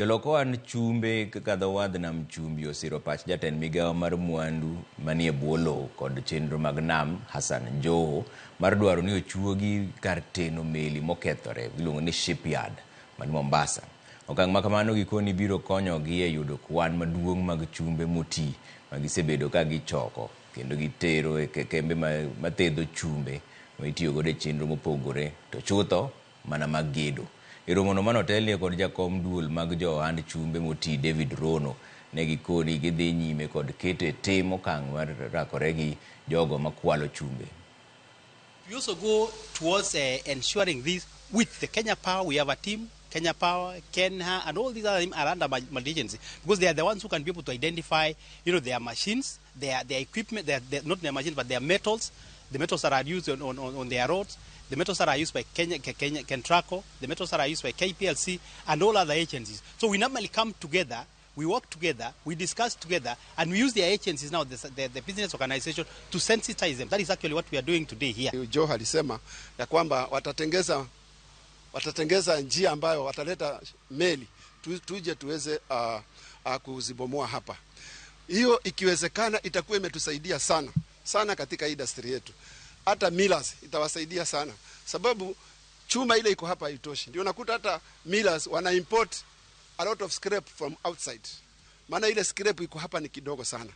Jolok ohand chumbe kaka dho wadh nam chumbi osiro pach jatend migawo mar mwandu manie bwo lowo kod chenro mag nam Hassan Joho mar dwaro ni ochuogi kar teno meli mokethore miluongo ni shipyard man Mombasa. Okang' ma kamano gikoni biro konyogi e yudo kwan maduong' mag chumbe moti ma gisebedo ka gichoko kendo gitero e kembe mathedho chumbe ma itiyogodo e chenro mopogore to chutho mana mag gedo. E romono mane otelnie kod jakom duol mag jo ohand chumbe moti David Rono, ne gikoni gidhi nyime kod keto e tim okang' mar rakore gi jogo makwalo chumbe. We also go towards ensuring this with the Kenya Power. We have a team, Kenya Power, KeNHA, and all these other teams are under multi-agency because they are the ones who can be able to identify their machines, their equipment, not their machines, but their metals, the metals that are used on their roads, the metals that are used by Kenya, Kentraco, the metals that are used by KPLC, and all other agencies. So we normally come together, we work together, we discuss together, and we use their agencies now, the business organization, to sensitize them. That is actually what we are doing today here. Joho alisema ya kwamba watatengeza njia ambayo wataleta meli tuje tuweze kuzibomoa hapa. Hiyo ikiwezekana itakuwa imetusaidia sana sana katika industry yetu. Hata millers itawasaidia sana, sababu chuma ile iko hapa haitoshi. Ndio unakuta hata millers wana import a lot of scrap from outside, maana ile scrap iko hapa ni kidogo sana.